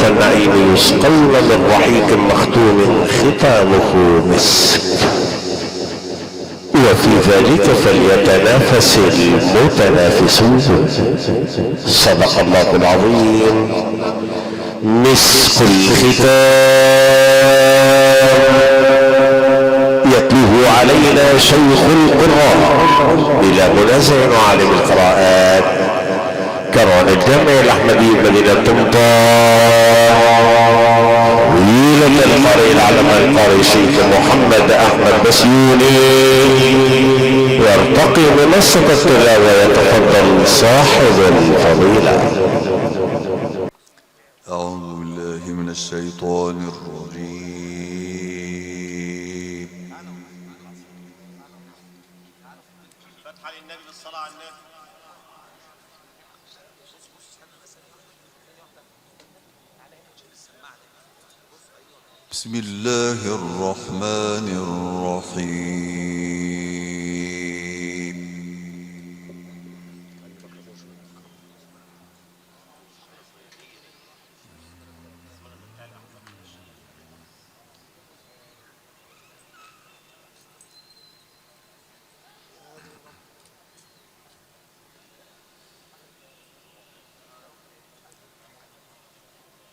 النعيم يسقون من رحيق مختوم ختامه مسك. وفي ذلك فليتنافس المتنافسون. صدق الله العظيم. مسك الختام يتلوه علينا شيخ القراء بلا منازع وعالم القراءات كران الجامع الأحمدي مدينة طنطا، ويلة القارئ العلامة القارئ الشيخ محمد أحمد بسيوني. يرتقي منصة التلاوة، يتفضل صاحب الفضيلة. أعوذ بالله من الشيطان الرجيم. بسم الله الرحمن الرحيم.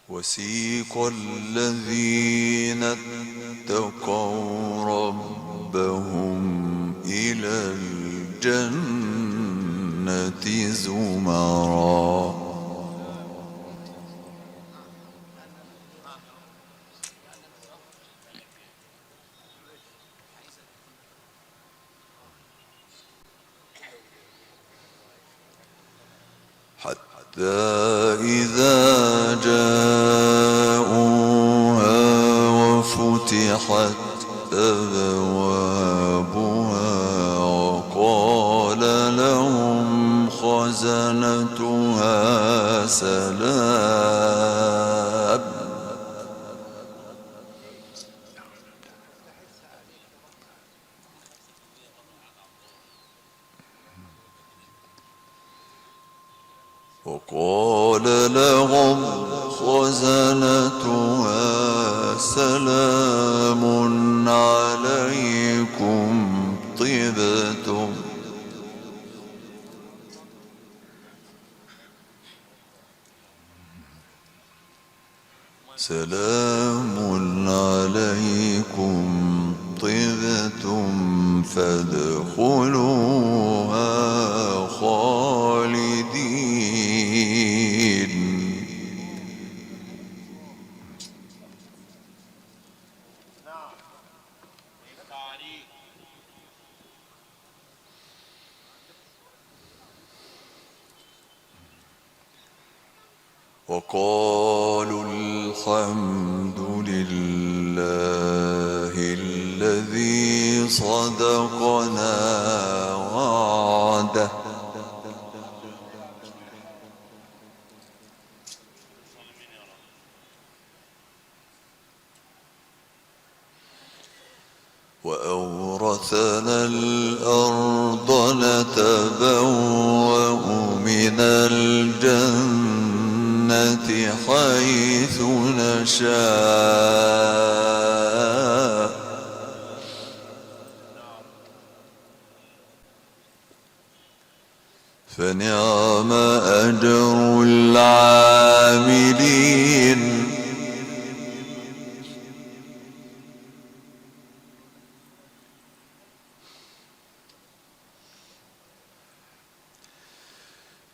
وسيق الذين اتقوا ربهم إلى الجنة زمرا حتى إذا جاءوها وفتحت أبوابها وقال لهم خزنتها سلام وقال لهم خزنتها سلام عليكم طبتم سلام عليكم طبتم فادخلوها خالدين. وقالوا الحمد لله الذي صدقنا وعده وأورثنا الأرض نتبوأ من الجنة حيث نشاء. فنعم أجر العاملين.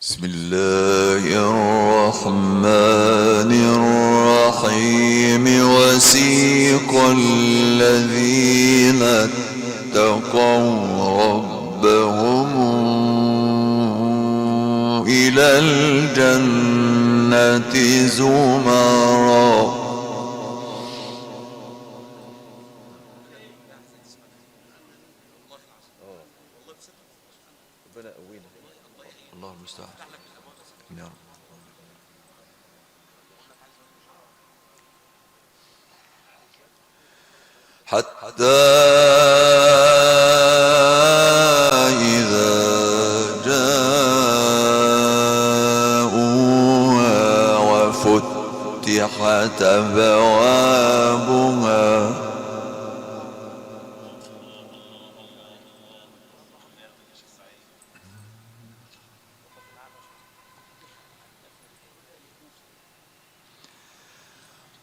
بسم الله الرحمن الرحيم. وسيق الذين اتقوا ربهم إلى الجنة زمرا الله المستعان يا رب. حتى إذا جاءوها وفتحت وفتحت أبوابها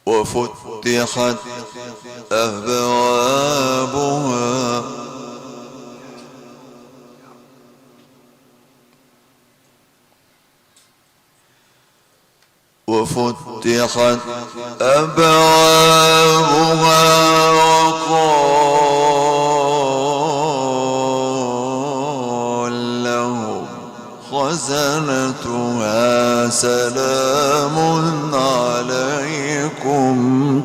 وفتحت أبوابها وفتحت أبوابها وقال لهم خزنتها سلام عليكم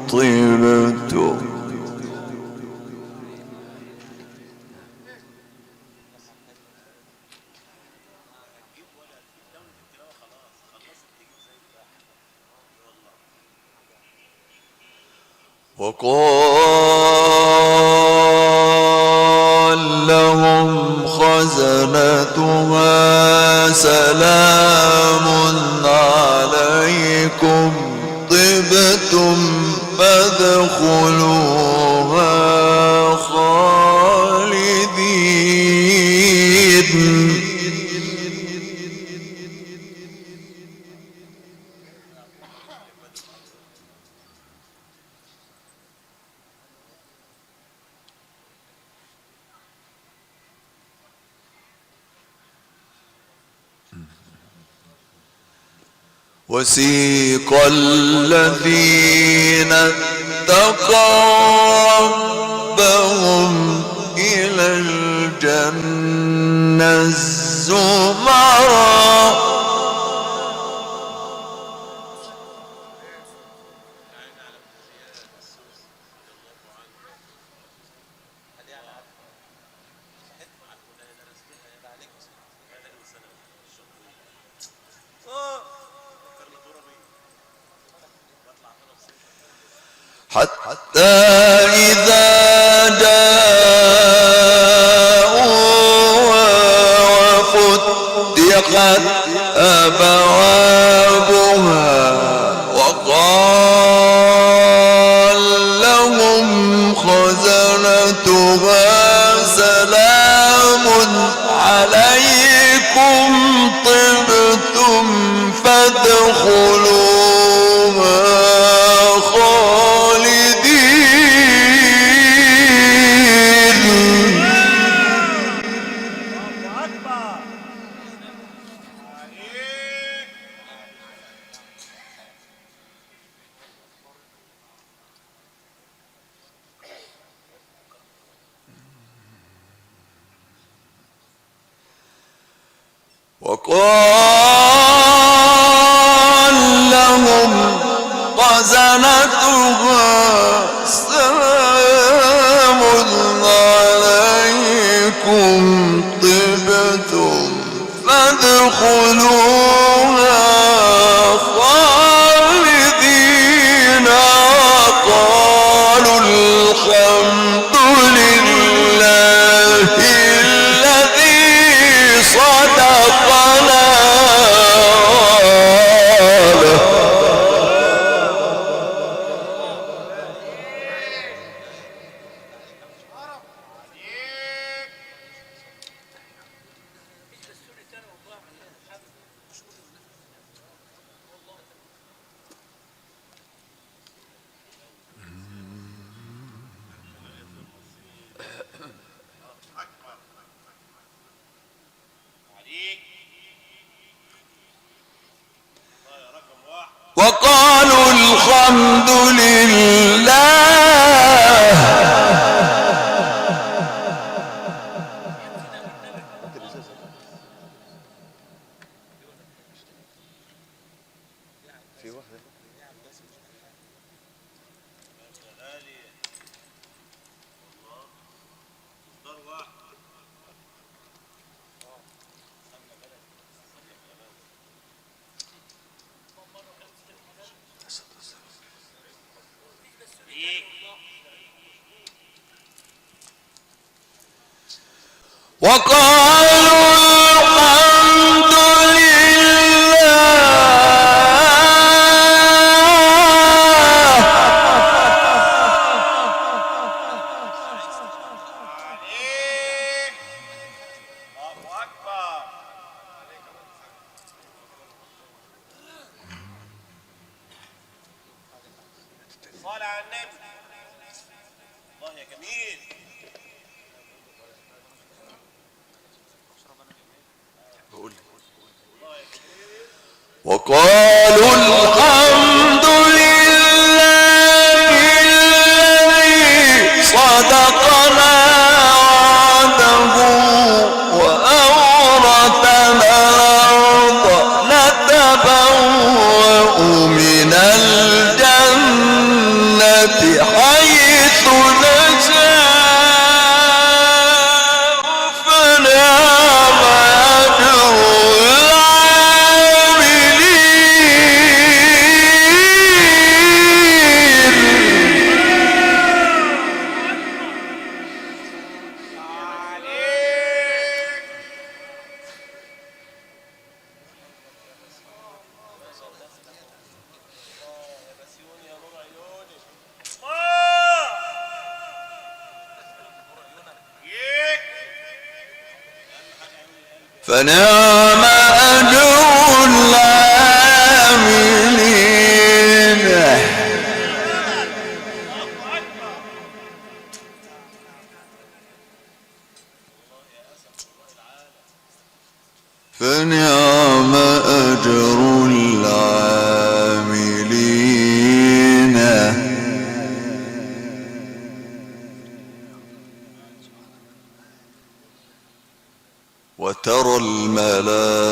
طبتم. وقال لهم خزنتها سلام عليكم طبتم فادخلوها خالدين. وسيق الذين اتقوا ربهم إلى الجنة زمرا حتى إذا جاءوها وفتحت أبوابها وقال لهم خزنتها سلام عليكم طبتم فادخلوها خالدين. وقال لهم خزنتها سلام عليكم طبتم فادخلوها خالدين. وقالوا الحمد لله الذي صدقنا وعده. وقالوا الحمد لله وقالوا الحمد لله صلى على النبي. الله يا جميل. وقالوا الحمد لله الذي صدقنا وعده وأورثنا الأرض نتبوأ من الجنة حيث نشاء فنعم أجر العاملين. عليك. يا بسيوني يا نور عيوني. الله. يك. فنعم أجر العاملين. فنعم أجر العاملين. وترى الملائكة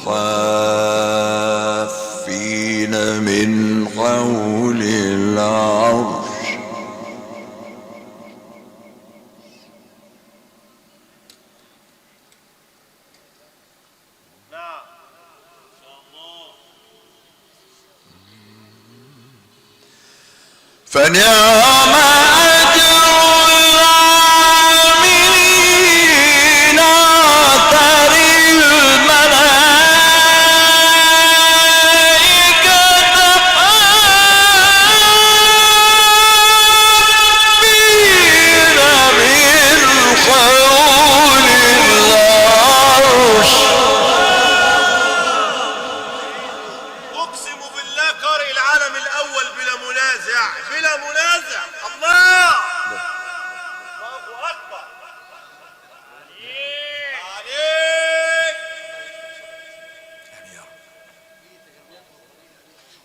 حافين من حول العرش نعم. ان شاء الله. فنعم أجر العاملين. ترى الملائكة حافين من حول العرش. اقسم بالله قارئ العالم الاول بلا منازع، بلا منازع. الله، الله اكبر عليك.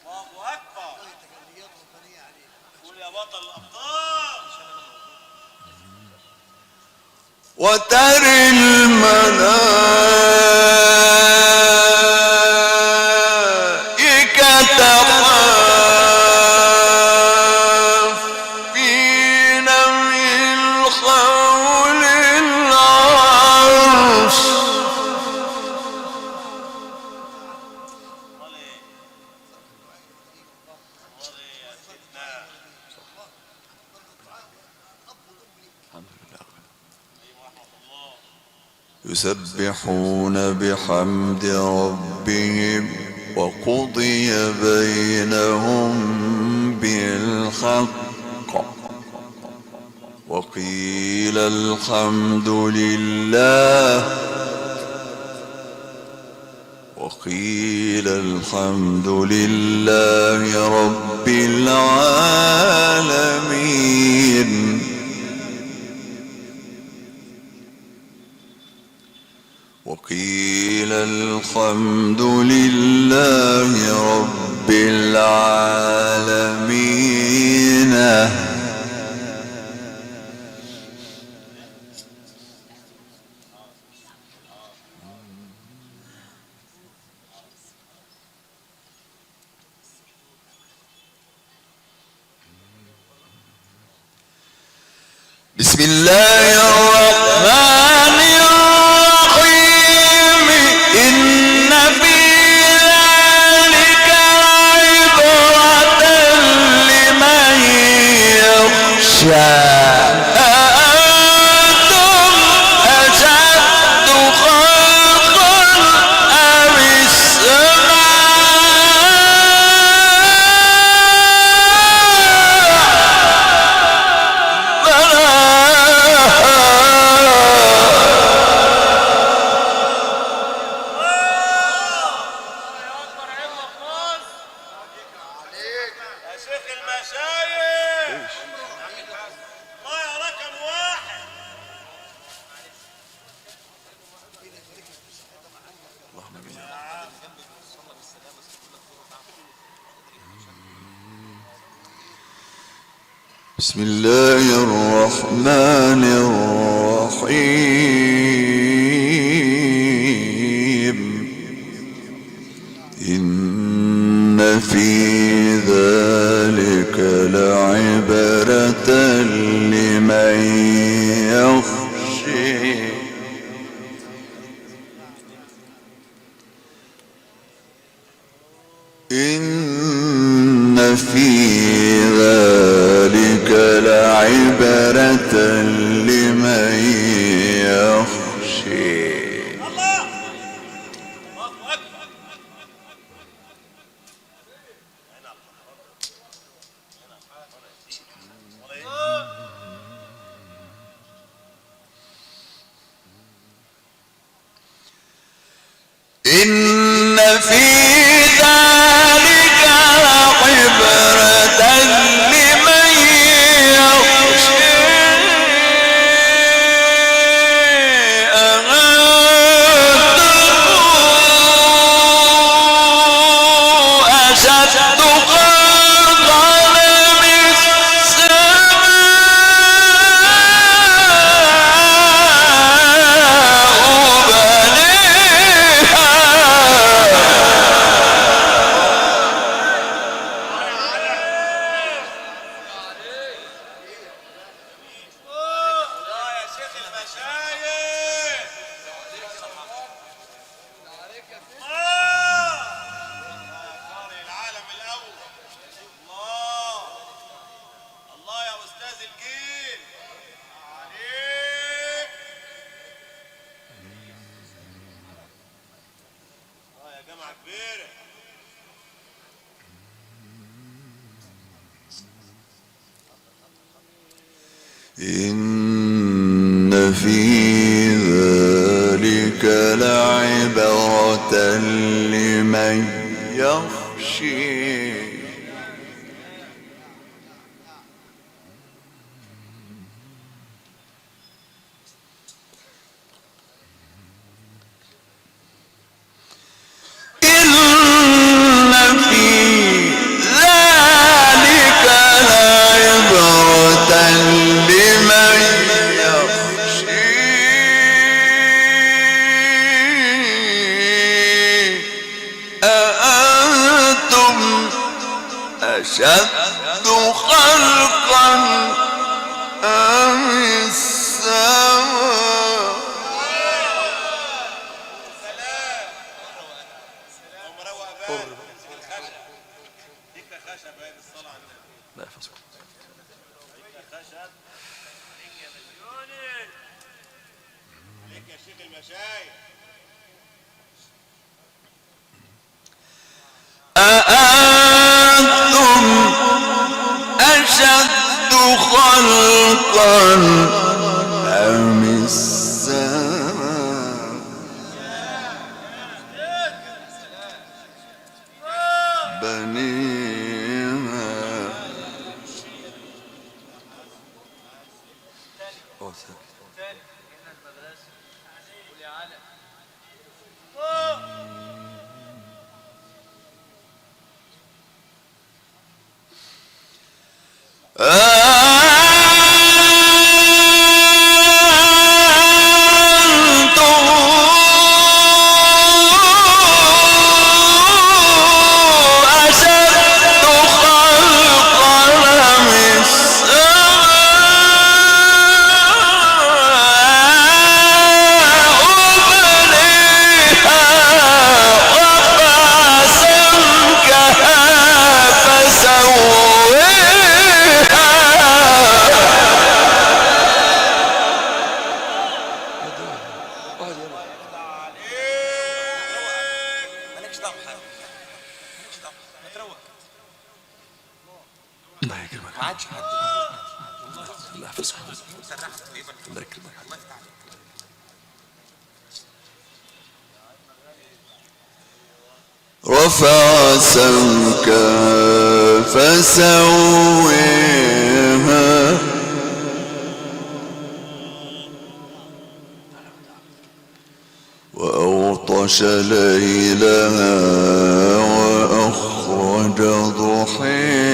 الله اكبر. قول يا بطل الابطال. وترى الملائكة حافين من حول العرش. امال ايه؟ امال ايه يا سيدنا؟ يسبحون بحمد ربهم وقضي بينهم بالحق وقيل الحمد لله وقيل الحمد لله رب العالمين. وقيل الحمد لله رب العالمين. بسم الله الرحمن الرحيم. إن في ذلك لعبرة لمن يخشى. أأنتم أشد خلقا أم السماء بناها؟ الله اكبر، عين الله. بسم الله الرحمن الرحيم. إن في ذلك لعبرة لمن يخشى. إن في ذلك لعبرة لمن يخشى. الله اكبر. إن في ذلك لعبرة لمن يخشى. أأنتم أشد خلقا أم السماء بنيها؟ الله يا شيخ المشايخ. الله قارئ العالم الاول. الله الله يا استاذ الجيل عليك. الله يا جامعه كبيره. إن في ذلك لعبرة لمن يخشى. إن في ذلك لعبرة لمن يخشى. أأنتم أشد خلقا أم السماء؟ سلام. اللهم روق بالك. امسك الخشب، ديك خشب اهي بالصلاه على النبي. الله يحفظكم. ديك خشب عليك يا مليوني، عليك يا شيخ المشايخ. أأنتم أشد خلقا أم السماء؟ بنيها. أأنتم أشد خلقا أم السماء بنيها رفع سمكها فسويها؟ مالكش دعوه بحاجه، مالكش دعوه، ما تروق. الله يكرمك. ما عادش حد. الله يحفظكم. سرحت تقريبا. الله يكرمك. الله يفتح عليك. رفع سمكها فسويها وأغطش ليلها وأخرج ضحيها.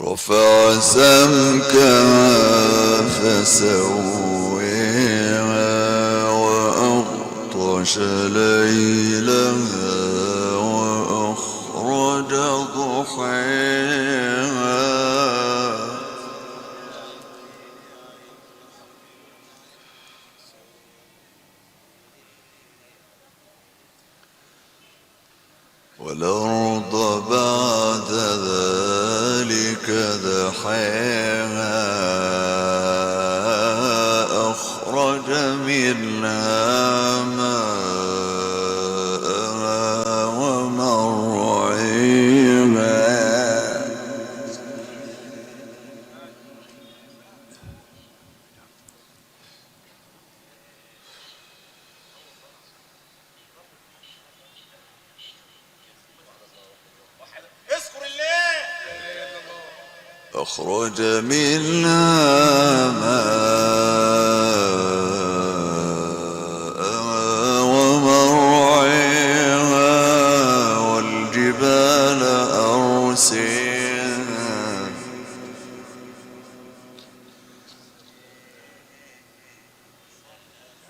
رفع سمكها فسويها وأغطش ليلها وأخرج ضحيها. والأرض بعد ذلك دحيها أخرج منها ماءها ومرعيها. اذكر الله. أخرج منها ماءها ومرعيها والجبال أرسيها.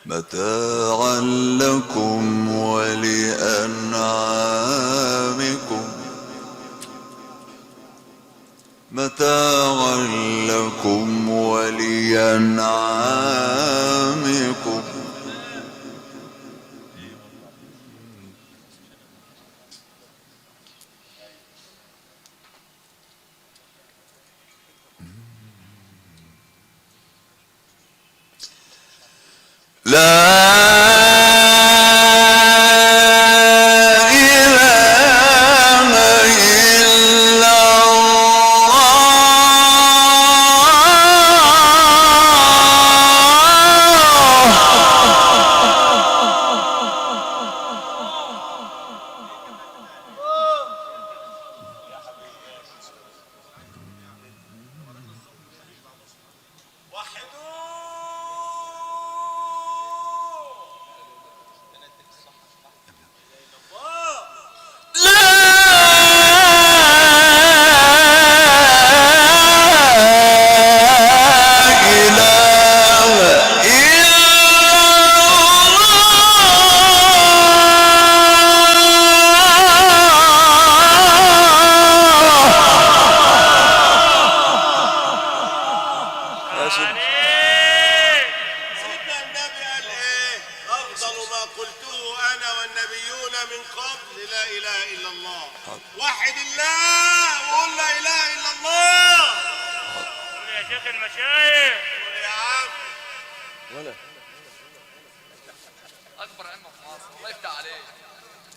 متاعا لكم ولأنعامكم. متاعا لكم ولأنعامكم. لا إله إلا الله. وحدوه. لا إله إلا الله. سيدنا النبي قال ايه؟ افضل ما قلته انا والنبيون من قبل لا اله الا الله. وحد الله وقول لا اله الا الله. قول يا شيخ المشايخ. قول يا عم. اكبر علم في مصر، الله يفتح عليك.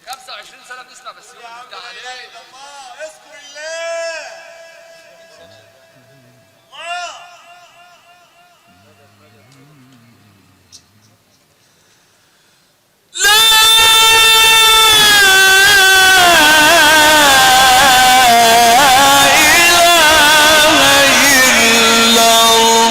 25 سنه بنسمع بس يا عم يفتح لا اله عليك. الا الله، اذكر الله. الله. لا إله إلا الله.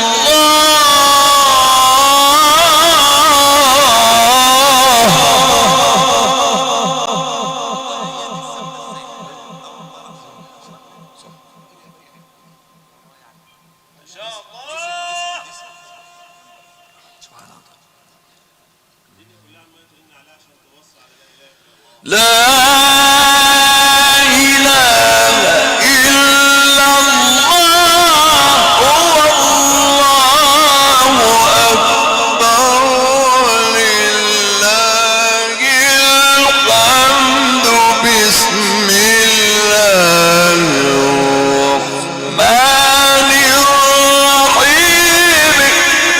ان شاء الله. سبحان الله. لا إله إلا الله والله أكبر ولله الحمد. بسم الله الرحمن الرحيم.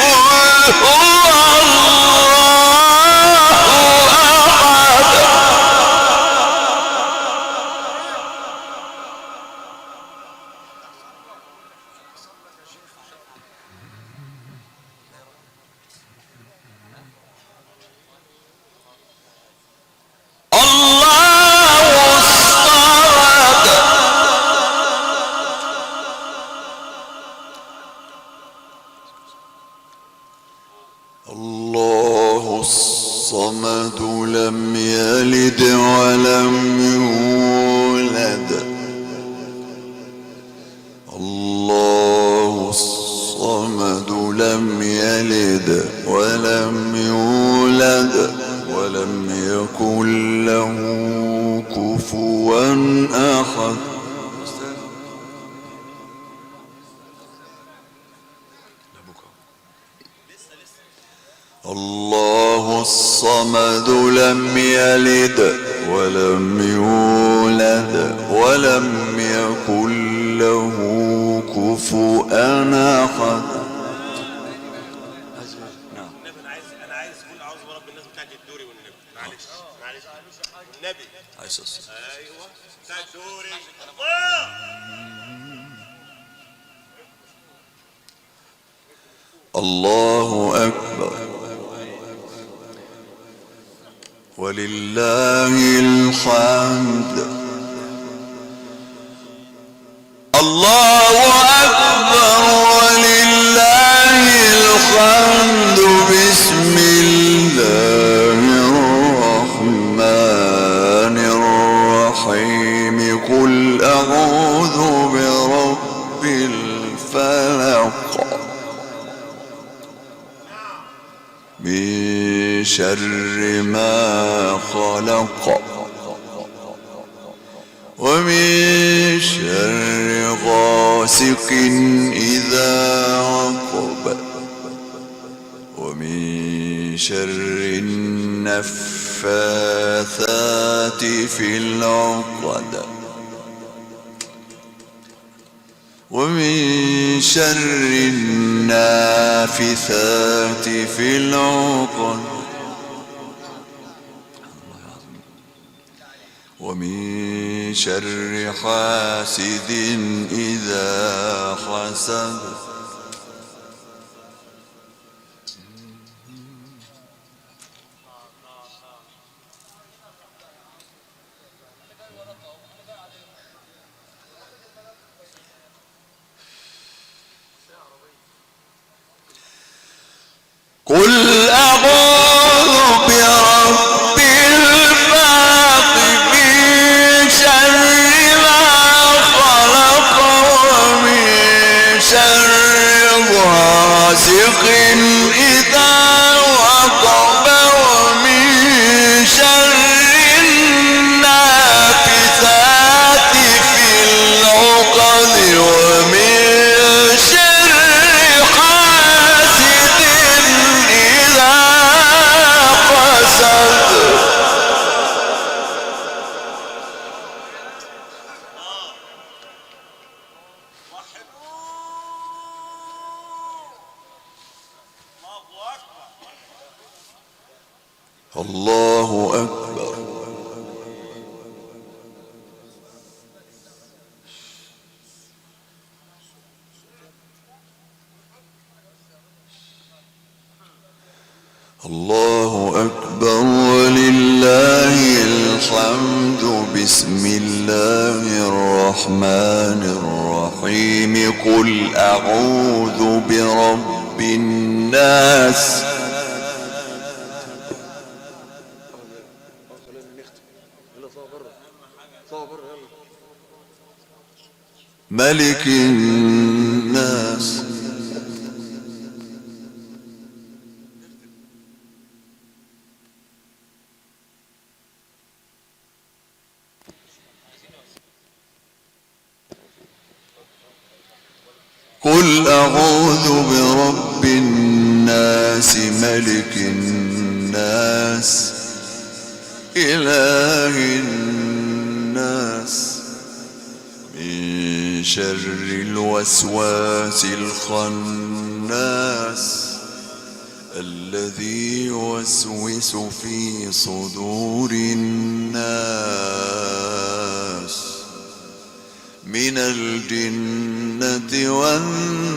قل هو الله أحد. الله الصمد. الله الصمد لم يلد ولم يولد. ولم يولد ولم يكن له كفوا أحد. الله الصمد لم يلد ولم يولد ولم يكن له كفوا أحد. النبي انا عايز قول اعوذ برب الناس بتاعت الدوري والنبي. معلش معلش والنبي. ايوه بتاع الدوري. الله. الله أكبر ولله الحمد. الله أكبر ولله الحمد. بسم الله الرحمن الرحيم. قل أعوذ برب الفلق من شر ما خلق ومن شر غاسق إذا وقب ومن شر النفاثات في العقد ومن شر النافثات في العقد ومن شر حاسد إذا حسد. قل أعوذ برب الفلق من شر ما خلق ومن شر غاسق إذا وقب ومن شر النافثات في العقد ومن شر حاسد إذا حسد. الله أكبر. الله أكبر ولله الحمد. بسم الله الرحمن الرحيم. قل أعوذ برب الناس ملك الناس قل أعوذ برب الناس ملك الناس إله الناس من شر الوسواس الخناس الذي يوسوس في صدور الناس من الجنة والناس.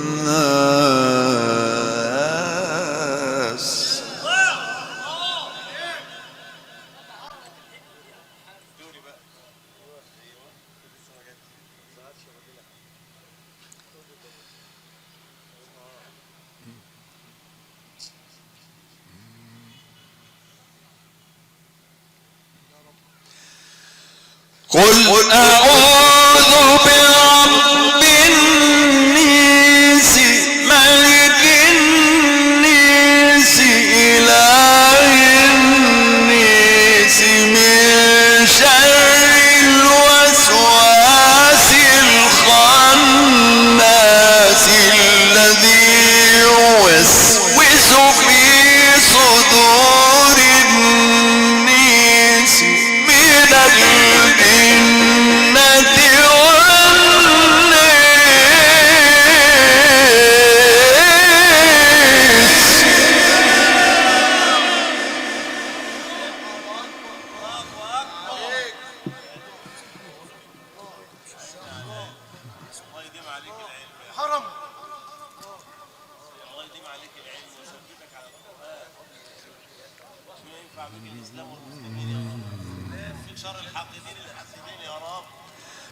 قل أعوذ برب الناس ملك الناس إله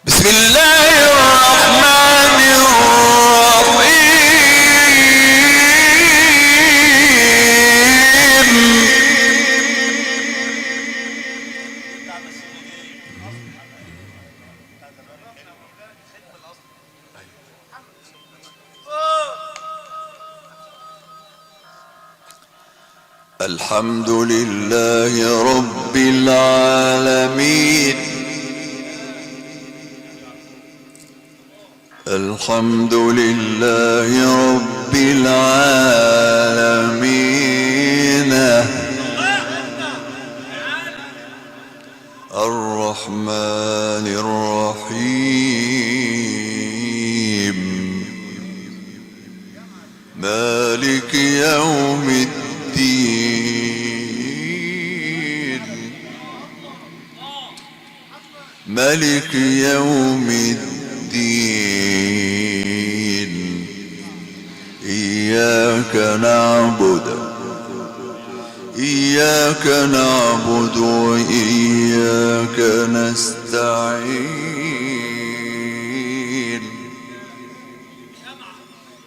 بسم الله الرحمن الرحيم. الحمد لله رب العالمين، الحمد لله رب العالمين، الرحمن الرحيم، مالك يوم الدين، ملك يوم الدين، إياك نعبد إياك نعبد وإياك نستعين،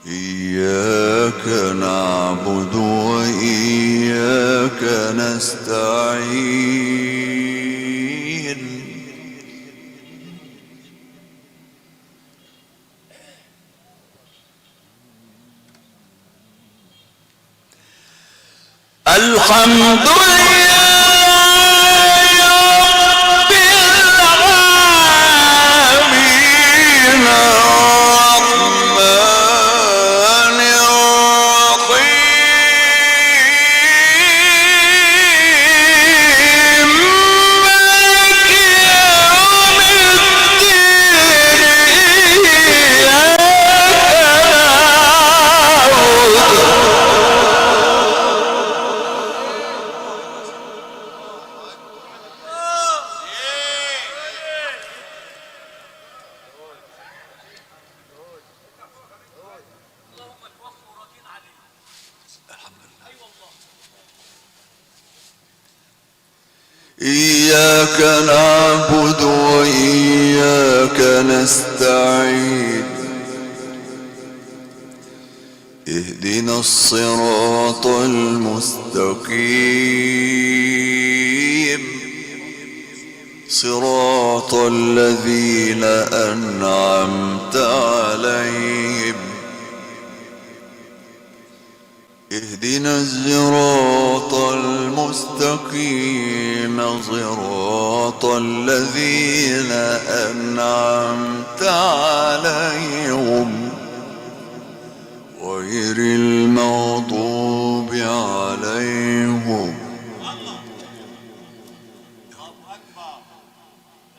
إياك نعبد وإياك نستعين. الحمد لله رب العالمين، الرحمن الرحيم، مالك يوم الدين، إياك نعبد. اللهم توفوا راضين عليه. اي والله. إياك نعبد وإياك نستعين، اهدنا الصراط المستقيم، صراط الذين أنعمت عليهم، اهدنا الصراط المستقيم، صراط الذين أنعمت عليهم، غير المغضوب عليهم. الله اكبر،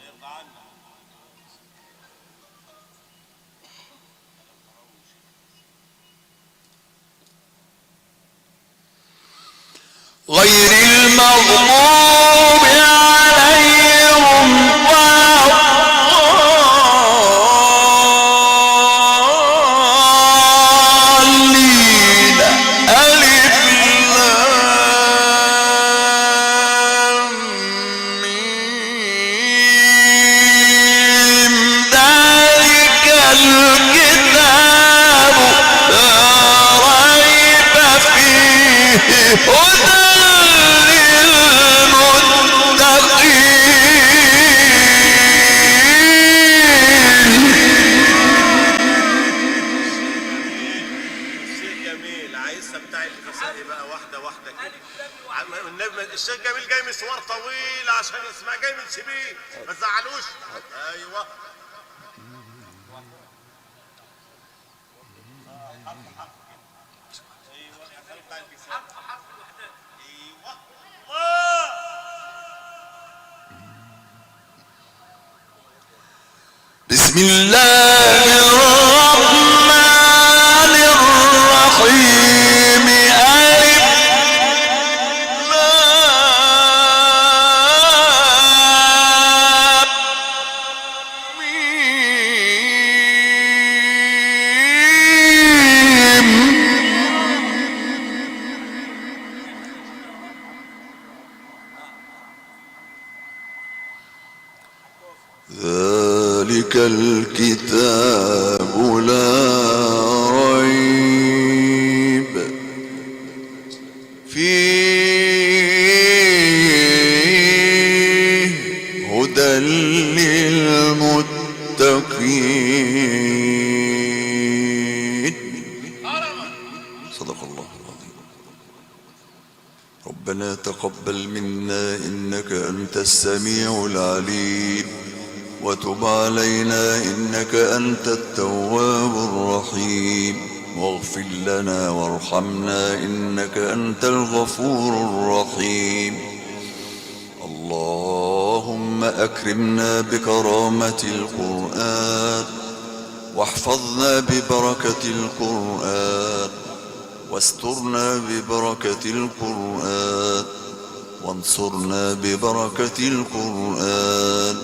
يرضى عنك. غير المغضوب عليهم ولا الضالين. ألف لام ميم، ذلك الكتاب لا ريب فيه، هدى للمتقين. الشيخ جميل عايزها بتاع الكسائي بقى واحدة واحدة كده. النبي الشيخ جميل جاي مشوار طويل عشان يسمع، جاي من شبين، ما تزعلوش. ايوه حرف حرف كده. ايوه بتاع الكسائي حرف حرف الوحدات. ايوه الله. بسم الله الرحمن الرحيم. ألف لام ميم. ذلك الكتاب لا ريب فيه هدى للمتقين. صدق الله العظيم. ربنا تقبل منا إنك أنت السميع العليم، وتب علينا إنك أنت التواب الرحيم، واغفر لنا وارحمنا إنك أنت الغفور الرحيم. اللهم أكرمنا بكرامة القرآن، واحفظنا ببركة القرآن، واسترنا ببركة القرآن، وانصرنا ببركة القرآن،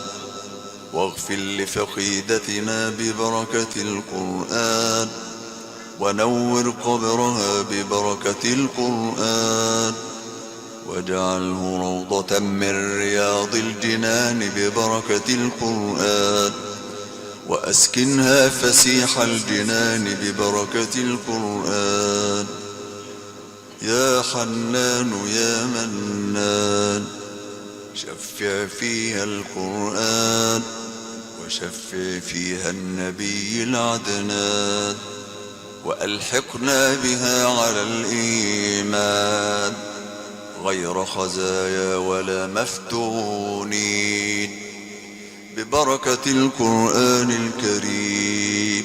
واغفر لفقيدتنا ببركة القرآن، ونور قبرها ببركة القرآن، واجعله روضة من رياض الجنان ببركة القرآن، وأسكنها فسيح الجنان ببركة القرآن. يا حنان يا منان، شفع فيها القرآن، وشفع فيها النبي العدنان، وألحقنا بها على الإيمان، غير خزايا ولا مفتونين، ببركة القرآن الكريم.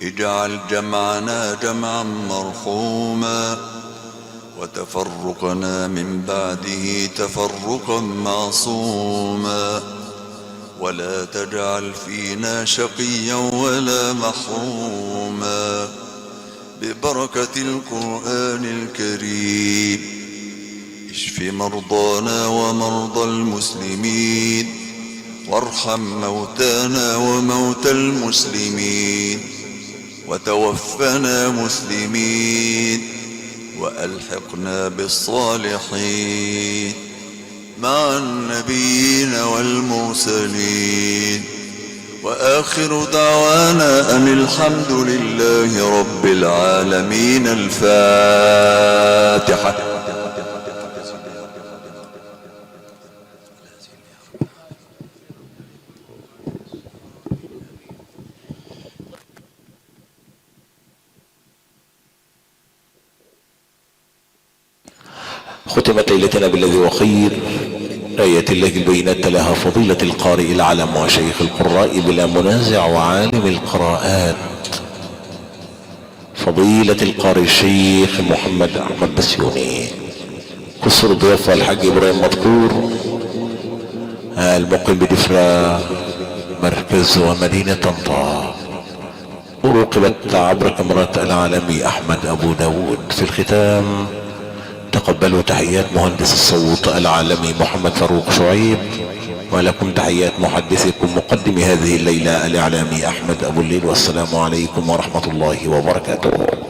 اجعل جمعنا جمعا مرحوما، وتفرقنا من بعده تفرقا معصوما، ولا تجعل فينا شقيا ولا محروما، ببركة القرآن الكريم. اشف مرضانا ومرضى المسلمين، وارحم موتانا وموتى المسلمين، وتوفنا مسلمين، وألحقنا بالصالحين مع النبيين والمرسلين. وآخر دعوانا أن الحمد لله رب العالمين. الفاتحة. ختمت ليلتنا بالذي هو خير. آيات الله البينات لها فضيلة القارئ العلم وشيخ القراء بلا منازع وعالم القراءات، فضيلة القارئ الشيخ محمد أحمد بسيوني. قصر ضيافة الحاج إبراهيم مذكور المقيم بدفرة مركز ومدينة طنطا، وراقبت عبر كاميرات العالمي أحمد أبو داود. في الختام تقبلوا تحيات مهندس الصوت العالمي محمد فاروق شعيب، ولكم تحيات محدثكم مقدم هذه الليلة الإعلامي أحمد أبو الليل، والسلام عليكم ورحمة الله وبركاته.